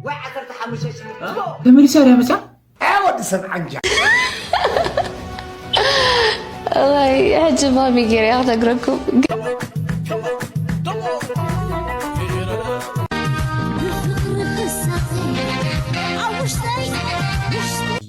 ወይ ዓሰርተ ሓሙሽተ ሺህ ተመሊሳ ድያ መፅያ? ወዲ ሰብ ዓንጃ። እዋይ፣ ሕጂ ማሚ ገይረ እያ ክነግረኩም።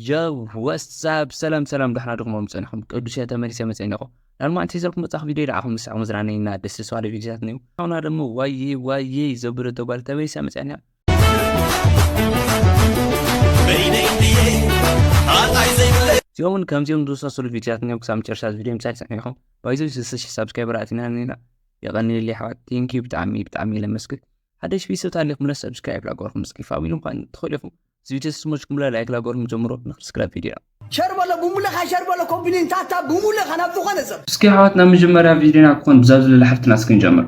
Yo, what's up? ሰላም ሰላም፣ ዳሕና ድኹም ምጸንኹም ቅዱስ እያ ተመሊሰ መጸኒኹ። ዳልማ እንተ ዘልኩም መጻኽ ቪድዮ ደዓኹም ምሳኹም ዝራነይና ደስ ስዋለ ቪድዮታት ነው። አሁና ደግሞ ዋዬ ዋዬ ዘብረ ተጓል ተመሊሰ መጸኒያ። እዚኦምን ከምዚኦም ዝወሳሰሉ ቪድዮታት እዮም። ክሳብ መጨረሻ ቪድዮ ምሳይ ጸኒኹም። ባይዞ ስልሳ ሺህ ሳብስክራይበር ኣቲና ነና። የቐንየለይ ኣሕዋት። Thank you ብጣዕሚ ብጣዕሚ ለመስግን። ሓደ ሺህ ሰብ ታሊኹም ለ ሳብስክራይብ ላገርኩም እስኪ ፋሚሊ ምዃን ትኽእሉ ኢኹም። እዚ ቪድዮ ስሞች ክምላ ላይክ ላገርኩም ጀምሮ ንክስክራብ ቪድዮ። ሸር በሎ ብሙልኻ ሸር በሎ ኮምፕሊን ታታ ብሙልኻ ናብ ዝኾነ ሰብ እስኪ ኣሕዋት ናብ መጀመርያ ቪድዮና ክኾን ብዛ ዝለለ ሓፍትና እስኪ ንጀምር።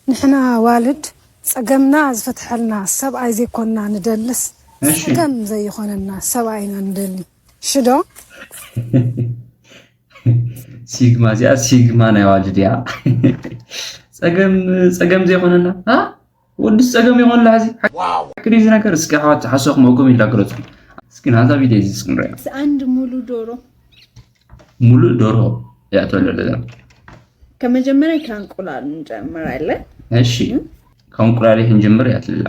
ንሕና ዋልድ ጸገምና ዝፈትሐልና ሰብኣይ ዘይኮንና ንደልስ እሺ። ጸገም ዘይኾነና ሰብኣይ ኢና ንደሊ ሽዶ ሲግማ እዚኣ ሲግማ ናይ ዋልድ እያ። ጸገም ጸገም ዘይኮነና አ ወድስ ጸገም ይኾንላ ሕዚ። ክዲ እዚ ነገር እስኪ ኣሕዋት ሓሶኹም ኣውጎም ኢላ ግለጹ። እስኪ ናዛ ቪድዮ እዚ እስኪ ንሪኣ። አንድ ሙሉ ዶሮ ሙሉእ ዶሮ እያ ትበልዕ ዘላ። ከመጀመሪያ ከእንቁላል እንጀምራለን። እሺ ካብ እንቁላሊሕ ንጀምር እያ ትልላ።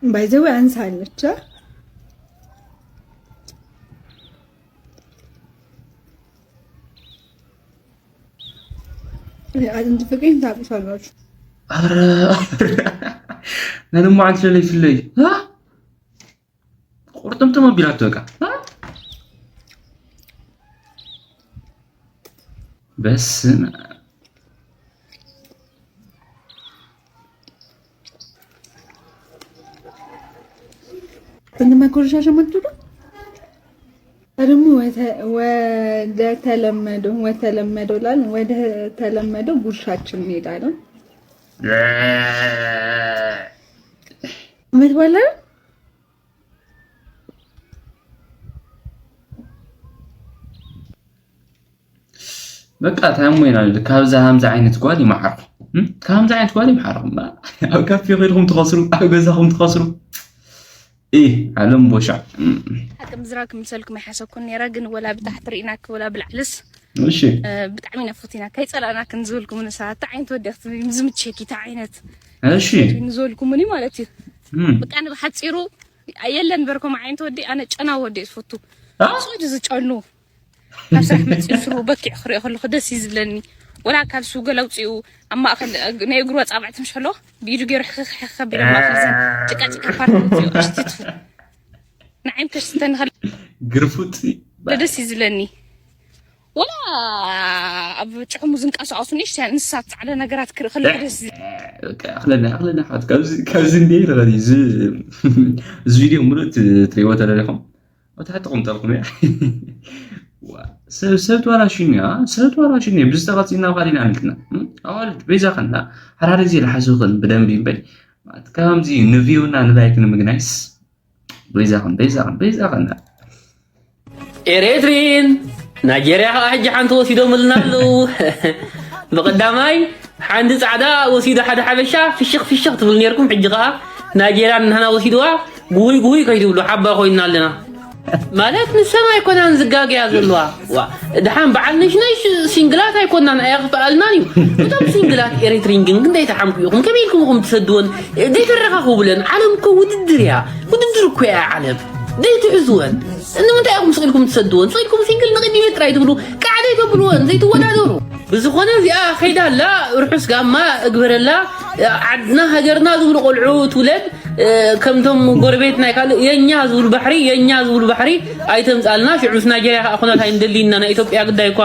ባይዘዊ አንሳለች። አጥንት ፍቅሬን ታውቁታላችሁ። ኧረ ነንሞ ዓንስለለይ ፍለይ ቁርጥምጥም ኣቢላቶ በቃ። በስመ እንደ መኮረሻ ሸመቱ ነው። ደግሞ ወደ ተለመደው ወተለመደው ላል ወደ ተለመደው ጉርሻችን እንሄዳለን። አመት በዓል በቃ ታሞ ኢና ካብዛ ሃምዛ ዓይነት ጓል ይመሓርኩም። እም? ካብዛ ዓይነት ጓል ይመሓርኩም። ኣብ ካፌ ኸይድኩም ትኸስሩ፣ ኣብ ገዛኹም ትኸስሩ። ኢ ዓለም ቦሻ። እም። ሓቂ ምዝራብ ክምሰልኩም ኣይሓሰብኩን ነይረ፣ ግን ወላ ብታሕቲ ርኢናኪ ወላ ብላዕልስ፣ እሺ። እ፣ ብጣዕሚ ኢና ፈቲና፣ ከይጸላእናክን ዝብልኩም ንሳ፣ እንታይ ዓይነት ወዲ ኢኺ ትብሉኒ፣ ዝምቸኪ፣ እንታይ ዓይነት እሺ። ንዝበልኩምኒ ማለት እዩ። እም። በቃ፣ ኣነ ብሓጺሩ፣ የለን በርኮም ዓይነት ወዲ፣ ኣነ ጨና ወዲ እየ ዝፈቱ። አ? ሱድ ዝጨኑ። ካብ ስራሕ መፂኡ ስሩ በኪዕ ክሪኦ ከለኹ ደስ እዩ ዝብለኒ። ወላ ካብ ስገለ ኣውፂኡ ኣብ ማእኸል ናይ እግሩ ኣፃብዕቲ ምሽ ከሎ ብኢዱ ገይሩ ሕኽኽ ሕኽኽ ኣቢሉ ኣብ ማእኸል እዘን ጭቃ ጭቃ ፓርት ኣውፂኡ ኣሽቲቱ ንዓይም ከሽትተኒ ከሎ ግርፉጥ ደስ እዩ ዝብለኒ። ወላ ኣብ ጭሕሙ ዝንቀሳቐሱ ንእሽተያን እንስሳት ፃዕዳ ነገራት ክርኢ ከለኹ ደስ እዩ። በቃ፣ ኣኽለና ኣኽለና ኣሕዋት፣ ካብዚ ካብዚ እንደ ይረኸኒ እዚ እዚ ቪድዮ ሙሉእ ት- ትሪእዎ ተደሊኹም ኣብ ታሕቲ ቁምጠልኩም እያ። ዋ፣ ሰብ ሰብ ተዋራሽኛ ሰብ ተዋራሽኛ ብዝተቐፂና ኻሊና ንክና ኣዋልድ በይዛ ኸና ሓራሪ ዜ ለሓስብኽን ብደንብ ይበል ማለት ከምዚ ንቪውና ንላይክ ንምግናይስ በይዛኽን በይዛኽን በይዛኽን ኤሬትሪን ናይጄርያ ከዓ ሕጂ ሓንቲ ወሲዶምልና ኣለዉ። ብቐዳማይ ሓንቲ ፃዕዳ ወሲዱ ሓደ ሓበሻ ፍሽኽ ፍሽኽ ትብል ነርኩም። ሕጂ ከዓ ናይጄርያ ንህና ወሲድዋ ጉሁይ ጉሁይ ከይትብሉ ሓባ ኮይና ኣለና። ማለት ንሰብ ኣይኮናን ዝጋገያ ዘለዋ። ዋ፣ ድሓን በዓል ነሽነሽ ሲንግላት ኣይኮናን ኣየኽፍኣልናን እዩ። እቶም ሲንግላት ኤሪትሪን ግን ክንደይ ተሓምቁ ኢኹም? ከመይ ኢልኩም ኢኹም ትሰድወን? ዘይተረኻኽቡለን? ዓለም እኮ ውድድር እያ። ውድድር እኮ እያ ዓለም። ዘይትሕዝወን? ንምንታይ ኢኹም ስቕ ኢልኩም ትሰድወን? ስቕ ኢልኩም ሲንግል ንቕድሚት ጥራይ ትብሉ፣ ቃዕ ዘይተብልወን፣ ዘይትወዳደሩ። ብዝኾነ እዚኣ ከይዳ ኣላ፣ ርሑስ ጋማ እግበረላ። ዓድና ሃገርና ዝብሉ ቆልዑ ትውለድ፣ ከምቶም ጎረቤት ናይ ካልእ የኛ ዝብሉ ባሕሪ፣ የኛ ዝብሉ ባሕሪ ኣይተምጻልና። ሽዑ ምስ ናይጀርያ ከኣ ኩናት ኣይንደሊ ኢና፣ ናይ ኢትዮጵያ ግዳይ እኳ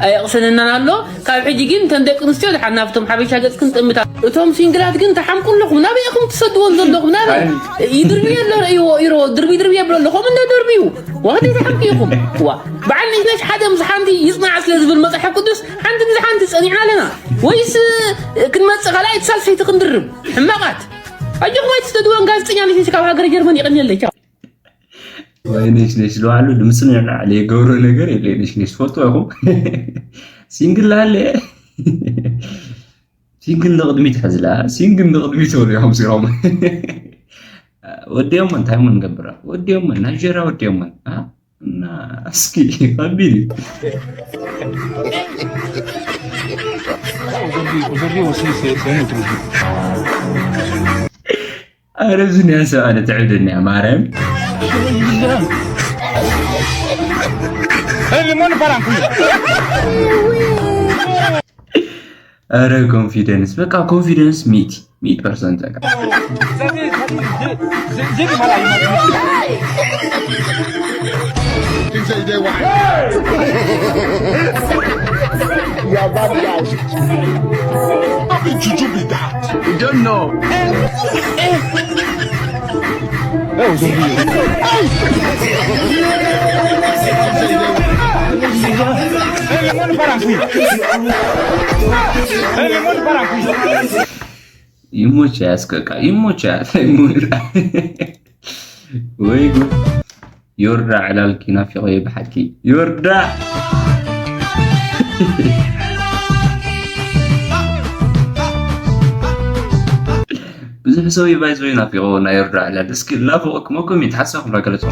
ኣየቕሰነናን ኣሎ። ካብ ሕጂ ግን እተን ደቂ ኣንስትዮ ደሓን ናብቶም ሓበሻ ገጽክን ጥምታ። እቶም ሲንግላት ግን ተሓምቁ ኣለኹም። ናበይ ኢኹም ትሰድወን ዘለኹም? ናበይ? ይድርብየ ኣሎ፣ ረእይዎ፣ ኢሮ፣ ድርቢ ድርቢ የብሎ ኣሎ። ከምኡ እንደ ደርብዩ። ወኽቲ ተሓምቁ ኢኹም። ዋ፣ በዓል ነሽነሽ ሓደ ምስ ሓንቲ ይጽናዕ ስለ ዝብል መጽሓፍ ቅዱስ ሓንቲ ምስ ሓንቲ ጸኒዕና ኣለና። ወይስ ክንመጽእ ካልኣይቲ ሳልሰይቲ ክንድርብ? ሕማቓት። ኣጆኹም ኣይትስደድወን ጋዜጠኛ ነሽነሽ ካብ ሃገረ ጀርመን የቐንየለይ። ቻው። ወይ ነሽ ነሽ ዝለዋሉ ድምፅን የላዕለ የገብሮ ነገር የለ። ነሽ ነሽ ትፈልጡ ኢኹም። ሲንግል ኣለ። ሲንግል ንቕድሚት ሕዝላ፣ ሲንግል ንቕድሚት በሉ ኢኹም ሲሮም። ወዲኦሞ እንታይ ሞ ንገብራ? ወዲኦሞ ናይጀርያ ወዲኦሞ። አ? እና እስኪ ከቢድ እዩ። ኣረ እዚ ናይ ሰብ ኣነ ትዕብደኒ እያ ማርያም። ኣረ ኮንፊደንስ በቃ ኮንፊደንስ ሚእቲ ሚእቲ ፐርሰንት በቃ። ይሞቻ ያስቀቃ ይሞቻ። ወይ ጉድ። ዮርዳ ዕላልኪ ናፊቆ ብሓቂ ዮርዳ። ብዙሕ ሰብ ይባይ ዝበይ ናፊቆ ናይ ዮርዳ ዕላል እስኪ ላፎቅኩም ኮሜንት ሓሳብኩም ኣገለጹ።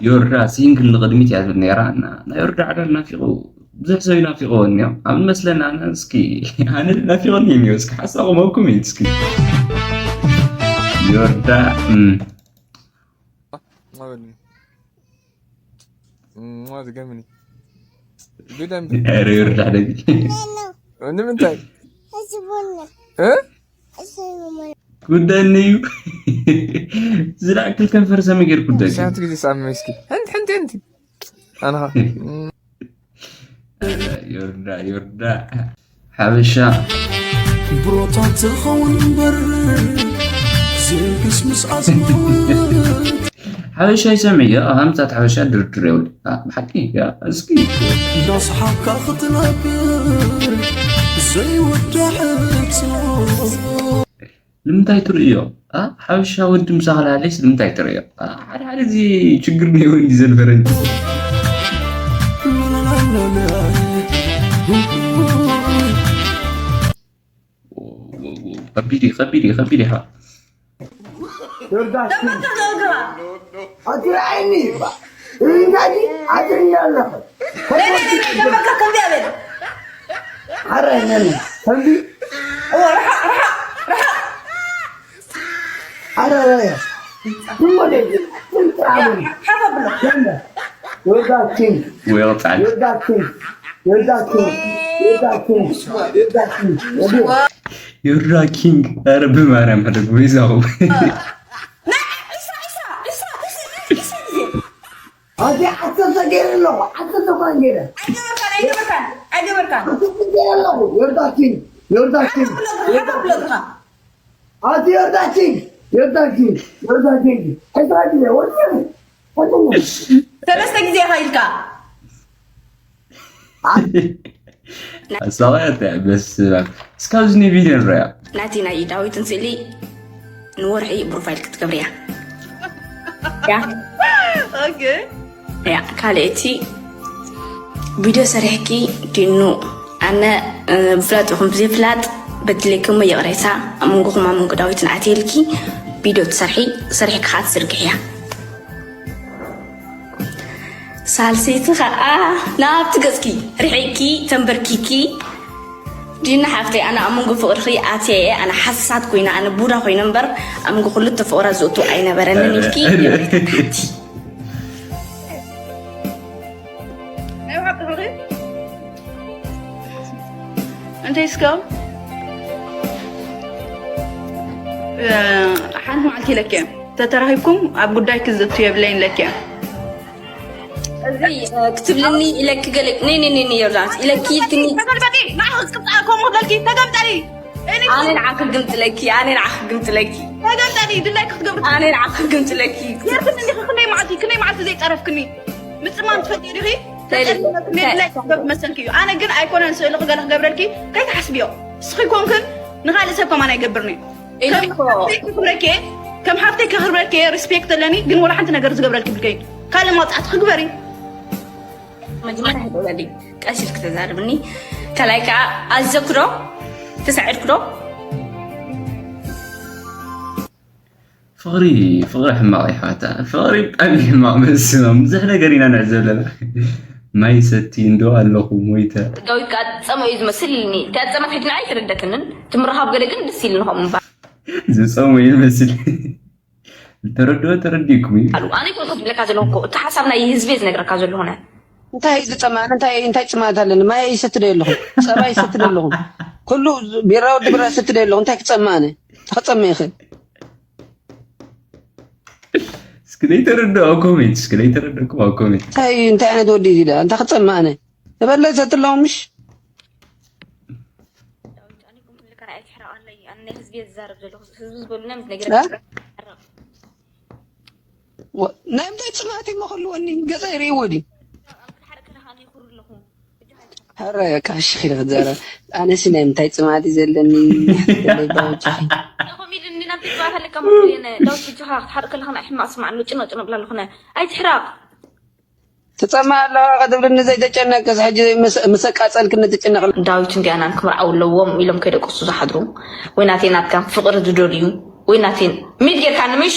ዮርዳ ሲንግል ንቕድሚት እያ ዝብል ነይራ እና ናይ ዮርዳ ዕላል ናፊቁ ብዙሕ ሰብ ይናፊቆ እኒኦ ኣብ መስለና ኣነ እስኪ ኣነ ናፊቆ እኒኦ እስኪ ሓሳብ መብኩም እዩ እስኪ ዮርዳ እም። ማበኒ ማዚ ገምኒ ግደም ኧረ ዮርዳ ደግ ንምንታይ እ ጉደኒ እዩ ዝለኣክል ከንፈር ሰሚ ገይር ጉደኒ ሓንቲ ግዜ ሳሚ እስኪ ሓንቲ ሓንቲ ሓንቲ ኣንኻ ዮርዳ ዮርዳ ሓበሻ ብሮታት ትኸውን እምበር ዘይክስ ምስ ኣዝማወት ሓበሻ ይሰምዕ እያ ሃምታት ሓበሻ ድርድር የውል ብሓቂ እያ እስኪ እንዳስሓብካ ክትነብር ዘይወዳ ሕቶ ንምንታይ ትርእዮ ሓበሻ ወዲ ምሳኻ ላለይስ ንምንታይ ትርእዮ ሓደ ሓደ እዚ ችግር ነይወ እንዲ ዘንፈረኝ ከቢድ እዩ ከቢድ እዩ ከቢድ እዩ ኣትርኣይኒ ይባ እንታይ ኣትርኛ ኣለኸ ሓራይ ነን ከምዚ ኣረ ወያ ዝሞደ ዝምጥራሉ ሓፈ ብሎ You're that king. You're that king. You're that king. You're that king. You're that king. You're that king. ኧረ ብማርያም ሕደግ በይዛኹም። ኣዚ ዓሰርተ ገይረ ኣለኹ ዓሰርተ እኳ ገይረ ኣይገበርካን ኣይገበርካን ኣይገበርካን ዓሰርተ ገይረ ኣለኹ። You're that king. You're that king. You're that king. ኣቲ ዮርዳኪ ዮርዳኪ ዮርዳኪ ሕሳቢ ወዲያኒ ወዲያኒ ሰለስተ ግዜ ኢኻ ኢልካ ኣሳዋያት በስ እስካብዚ ናይ ቪድዮ ንረያ ናቲ ናይ ዳዊትን ስእሊ ንወርሒ ፕሮፋይል ክትገብርያ ያ ኦኬ ያ ካልእቲ ቪድዮ ሰሪሕኪ ዲኑ ኣነ ብፍላጥ ይኹን ብዘይፍላጥ በድሌኪ እሞ ይቕሬታ ኣብ መንጎኹም ኣብ መንጎ ዳዊትን ኣትየልኪ ቪድዮ ትሰርሒ ሰሪሕኪ ከዓ ትዝርግሕያ ሳልሰይቲ ከዓ ናብቲ ገፅኪ ርሒቅኪ ተንበርኪኪ ዲና ሓፍተይ ኣነ ኣብ መንጎ ፍቅርኺ ኣትየ እየ ኣነ ሓሳት ኮይነ ኣነ ቡዳ ኮይነ እምበር ኣብ መንጎ ክልተ ፍቅራት ዝእቱ ኣይነበረንን ኢልኪ ይቕሬታ ትሓቲ ናይ ብሓቂ ፍቅሪ እንታይ እስከ ሓንቲ መዓልቲ ኢለኪ ተተራኺብኩም ኣብ ጉዳይኪ ዝእቱ የብለይን ኢለኪ እዚ ክትብልኒ ኢለኪ ገለ ነይ ነይ ነይ ዮርዳኖስ ኢለኪ ኢልክኒ ተገልበጢ ንዓኺ ክትቅብጣ ከምኡ ክብለልኪ ተገምጠሊ እኔ ኣነ ንዓኺ ክግምጥለኪ ኣነ ንዓኺ ክግምጥለኪ ተገምጠሊ ድላይ ክትገብሪ ኣነ ንዓኺ ክግምጥለኪ ጌርክኒ እንዲኺ ክንደይ መዓልቲ ክንደይ መዓልቲ ዘይፀረፍክኒ ምፅማም ትፈልጢ ዲኺ ተፀሪፍክኒ ድላይ ክትገብሪ መሰልኪ እዩ ኣነ ግን ኣይኮነን ስእልኺ ገለ ክገብረልኪ ከይትሓስብዮ እስኺ ኮንክን ንኻልእ ሰብ ከማን ኣይገብርን እዩ። ኢሉ ከም እኮ። ሓፍተይ ከኽብረኪ እየ፣ ከም ሓፍተይ ከኽብረኪ እየ፣ ሪስፔክት ኣለኒ፣ ግን ወላ ሓንቲ ነገር ዝገብረልኪ ብልከይ ካልእ ማውጻዕቲ ክግበሪ። መጀመርያ ሕደውለሊ ቀስ ኢልክ ተዛርብኒ። ካልኣይ ከዓ ኣዘክዶ ተሳዒርክዶ? ፍቕሪ ፍቕሪ ሕማቕ ይሓታ ፍቕሪ ብጣዕሚ ሕማቕ መስማ ብዙሕ ነገር ኢና ንዕዘብ ዘለና። ማይ ሰቲ እንዶ ኣለኹ ሞይተ። ዳዊት ከዓ ጸመ እዩ ዝመስል ኢልኒ። እንታይ ጸመት ሕጂ ንዓይ ኣይተረደክንን። ትምርኻብ ገለ ግን ደስ ኢልኒ ከምኡ ምባል። ዝጸሙ ይመስል። ተረድኦ ተረዲእኩም እዩ። ኣሉ ኣነ ይኮንኩ ዝብለካ ዘለኹ እኮ እቲ ሓሳብ ናይ ህዝቢ ዝነግረካ ዘለኹነ። እንታይ ዝጸማእነ እንታይ እንታይ ጽማት ኣለኒ? ማይ ይሰትደ ኣለኹ። ጸባ ይሰትደ ኣለኹ። ኩሉ ቢራ ወዲ ቢራ ሰትደ ኣለኹ። እንታይ ክጸማእነ? ተኸጸመ ይኽእል። እስኪ ዘይተረድኦ ኮሜንት እስኪ ዘይተረድእኩም ኣብ ኮሜንት እንታይ እንታይ ዓይነት ወዲ እዩ ዳ እንታይ ክጸማእነ ተበለ ሰትለዎም ምሽ ናይ ምንታይ ጽማት እዩ መኸልወኒ ገዛ ይርእዎ ድዩ ሕረ ካሽ ኺደ ክትዛረብ ኣነሲ ናይ ምንታይ ፅማት እዩ ዘለኒ ተለይ ባውጫኺ ከምኡ ኢሉ እንዲ ናብቲ ፅማት ኣለካ ማለት እየ ዳዊት ብጃኻ ክትሓርቅ ከለኻ ናይ ሕማቅ ስማዕ ጭኖ ጭኖ ብላ ኣለኹነ ኣይትሕራቅ ትፀማ ኣለዋ ክትብልኒ ዘይተጨነቅስ ሕጂ ምስ ኣቃፀልክኒ ትጭነቅ ዳዊት እንዲኣናን ክምርዓው ኣለዎም ኢሎም ከይደቀሱ ዝሓድሩ ወይ ናተይ ናትካን ፍቅሪ ዝደልዩ ወይ ናተይ ሚድ ጌርካ ንምሽ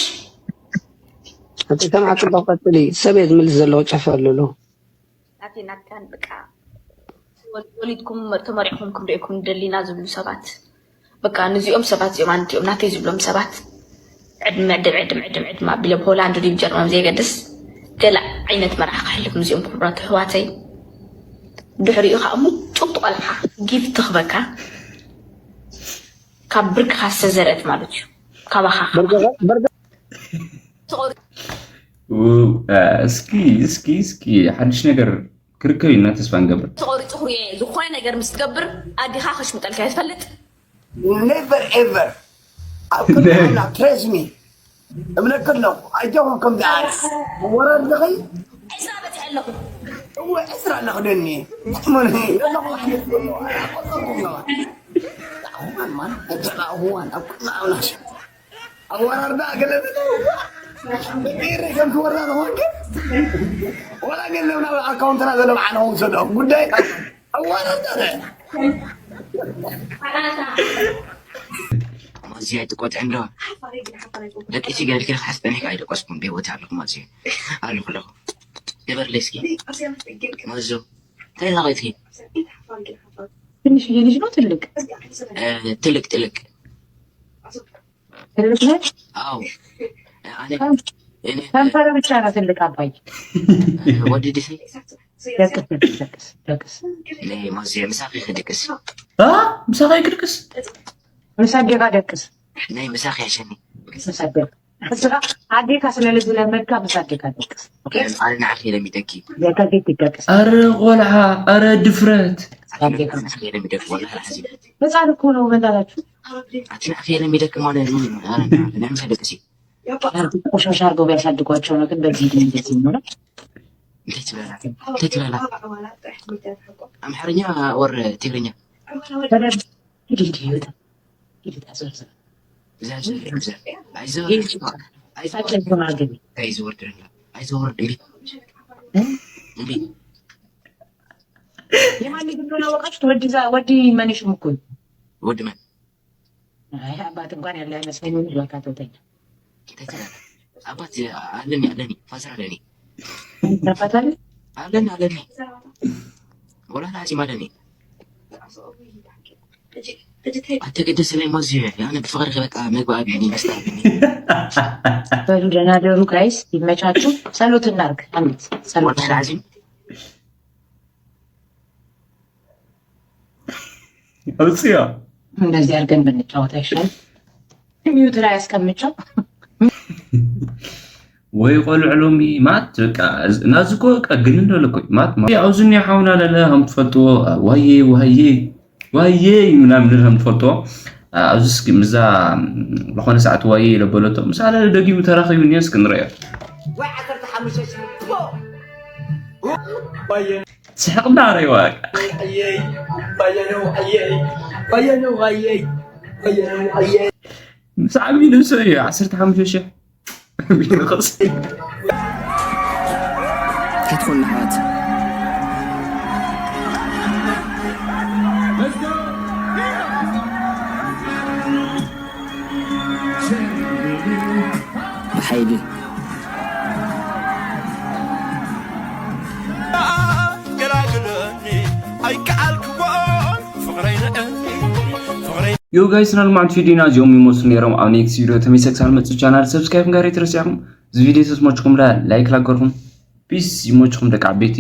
ሰምዓ ፅቡቅ ቀፅሊ ሰብ እየ ዝምልስ ዘለኹ ጨፍ ኣለሉ ናተይ ናትካን በቃ ወሊድኩም ተመሪዕኩም ክንሪእኩም ንደሊና ዝብሉ ሰባት በቃ ንዚኦም ሰባት እዚኦም ኣንቲኦም ናተይ ዝብሎም ሰባት ዕድመ ዕድም ዕድም ዕድም ዕድም ኣቢሎም ሆላንድ ድዩ ጀርመን ዘይገድስ ገለ ዓይነት መርዓ ክሕልፍ ምስዚኦም ክቡራት ኣሕዋተይ ድሕሪኡ ከዓ ምጩቕ ቆልዓ ጊፍት ትኽበካ ካብ ብርክኻ ዝተዘርአት ማለት እዩ ካባኻ እስኪ እስኪ እስኪ ሓድሽ ነገር ክርከብ ኢልና ተስፋ ንገብር። ተቆሪጹ ክርዮ ዝኾነ ነገር ምስ ትገብር ኣዲኻ ከሽምጠልካ እያ ትፈልጥ። Never ever ኣብ ቅድሚ ኣላ trust me እብለኪ ኣለኹ ኣይተኹም ከምዚ ኣስ ወረድኺ ዕስራ በፂሐ ኣለኹ እወ ዕስራ ኣለኹ ደኒ መን ኣለኹ እዋን ኣብ ቅድሚ ኣምላኽ ኣወራርዳ ገለ በቂሪ ከም ትወራ ዝኾንክ ወላ ገንዘብና ኣብ ኣካውንትና ዘሎ ብዓና ውሰዶ ጉዳይ ኣወራርዳ ማዚ ኣይትቆጥዕን ዶ ደቂሲ ገርኪ ክሓስጠኒ ኣይደቆስኩም ብህይወት ኣለኹ ማዚ ኣለኹ ኣለኹ ግበርለይ እስኪ ማዞ እንታይ ላቐትኪ ትንሽዬ ልጅ ነው ትልቅ ትልቅ ትልቅ ትልቅ ነች። አዎ ከንፈር ብቻ ነው ትልቅ አባይ። ወደድሽ? ደቅስ ደቅስ ደቅስ። ነይ ማዚ ምሳኺ ክድቅስ። ምሳኺ ክድቅስ። ምሳ ጌጋ ደቅስ። ነይ ምሳኺ ያሸኒ። ምሳ ጌጋ እስኻ ኣዴካ ስለ ዝለመድካ ምሳ ጌጋ ደቅስ። ኣነ ንዓኺ ለሚደኪ። ደቀ ጌት ይደቅስ። ኣረ ቆልዓ ኣረ ድፍረት። ኣነ ንዓኺ ለሚደኪ ወላሂ ላዚ። ህፃን እኮ ነው በእናታችሁ። ኣቲ ንዓኺ ለሚደኪ ማለት ምን ኣረ ንዓኺ ለምሳ ደቅሲ። ቆሻሻ አድርገው ቢያሳድጓቸው ነው። ግን በዚህ እድሜ እንደዚህ የሚሆነው እንዴት ይበላል? እንዴት ይበላል? አምሐርኛ ወር ትግርኛ በደንብ ሂድ ሂድ ሂድ ሂድ አዞር ዞር እዛ ዞር እዛ አይዞር ሳቸው ሆና ገቢ አይዞር ትግርኛ አይዞር እምቢ እምቢ የማን ልጅ እንደሆነ አወቃችሁት? ወዲ ዛ- ወዲ መኔሽም እኮ ነው። ወድ መን አይ አባት እንኳን ያለ አይመስለኝም። ይሏታል ተውተኛ አባት አለኒ አለኒ ፋዘር አለኒ ተፈታል አለኒ አለኒ ወላ ላዚም አለኒ አተገደስ ላይ ማዚ ያነ ብፍቅር በቃ መግባ አለኒ መስታ አለኒ በሉ ደህና ደሩ ጋይስ፣ ይመቻችሁ። ጸሎት እናርግ። አሜን። ጸሎት ወላ ላዚም አውጽያ እንደዚህ አድርገን ብንጫወት አይሻል? ሚዩት ላይ አስቀምጫው ወይ ቆልዕ ሎሚ ማት በቃ ናዚ እኮ በቃ ግን እንደለኮ ማት ማ- ኣብዚ እኒኦ ሓውና ለለ ከም ትፈልጥዎ ዋየ ዋየ ዋየ ምናምን ከም ትፈልጥዎ ኣብዚ እስኪ ምዛ ዝኾነ ሰዓት ዋየ ለበለቶ ምስ ኣለ ደጊሙ ተራኺቡ እኒኦ እስኪ ንረዮ ወይ ዓሰርተ ሓሙሽተ ሺህ ባየ ስሕቕ እንዳረይዋ ባየ ነው ባየ ባየ ነው ባየ ምስ ዓብዪ ንሱ እዩ ዓሰርተ ሓሙሽተ ሺሕ ቢሮ ቅርሲ። ኣይትኾን ኣሕዋት። ብሓይሊ ገላግለኒ ኣይከኣልክዎን ፍቕረይ ንእኒ ፍቕረይ ዮ ጋይስ፣ ናይ ሎማዓንቲ ቪዲዮና እዚኦም ይመስሉ ነይሮም። ኣብ ኔክስት ቪዲዮ ተመልሰ ክሳብ መፅእ ቻናል ሰብስክራይብ ምግባር ኣይትረስዑ። እዚ ቪዲዮ ተስሞችኩም ዳ ላይክ ላገርኩም። ፒስ፣ ይመችኩም ደቂ ዓበይቲ።